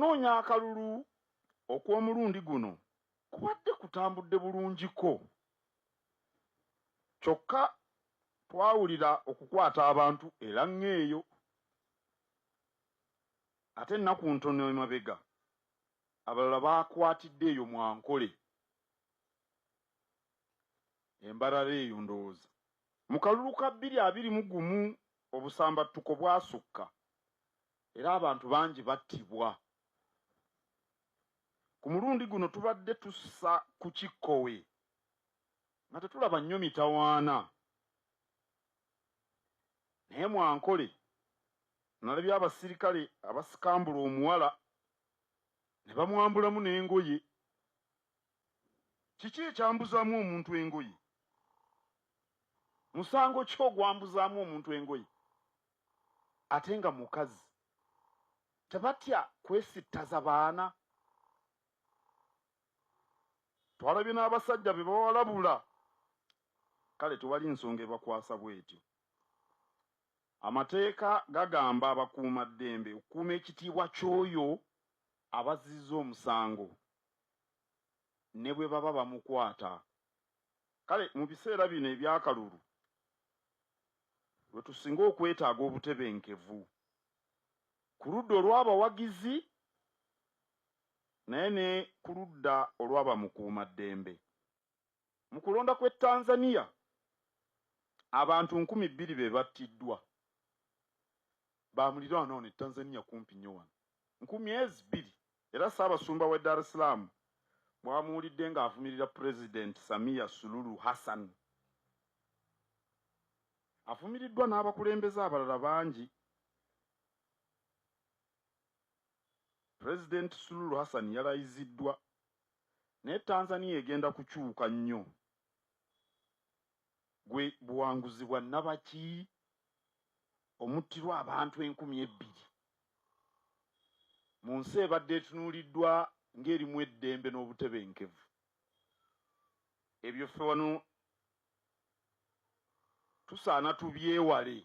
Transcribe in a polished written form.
Okunoonya akalulu okw'omulundi guno kubadde kutambudde bulungiko kyokka twawulira okukwata abantu e Lango eyo ate ennaku ntono emabega abalala baakwatidde eyo mu Ankole e Mbarara eyo ndowooza. Mu kalulu ka 2021 obusambattuko bwasukka era abantu bangi battibwa. Ku mulundi guno tubadde tussa ku kikkowe nga tetulaba nnyo mitawaana naye mu Ankole nalabye abasirikale abasikambula omuwala ne bamwambulamu n'engoye. Kiki ekyambuzaamu omuntu engoye? Musango ki ogwambuzaamu omuntu engoye ate nga mukazi? Tebatya kwesittaza baana? Twalabye n'abasajja be bawalabula. Kale tewali nsonga ebakwasa bw'etyo. Amateeka gagamba abakuumaddembe okukuuma ekitiibwa ky'oyo abazzizza omusango ne bwe baba bamukwata. Kale mu biseera bino eby'akalulu lwe tusinga okwetaaga obutebenkevu ku ludda olw'abawagizi naye ne ku ludda olwa bamukuumaddembe. Mu kulonda kw'e Tanzania abantu 2000 be battiddwa. Ba muliraano wano e Tanzania kumpi nnyo wano. 2000. Era Ssaabasumba w'e Dar es Salaam mwamuwulidde ng'avumirira Pulezidenti Samia Suluhu Hassan. Avumiriddwa n'abakulembeze abalala bangi. Pulezidenti Suluhu Hassan yalayiziddwa naye Tanzania egenda kukyuka nnyo. Gwe buwanguzi bwa nnabaki omuttirwa abantu 2000 mu nsi ebadde etunuuliddwa ng'erimu eddembe n'obutebenkevu? Ebyo ffe wano tusaana tubyewale.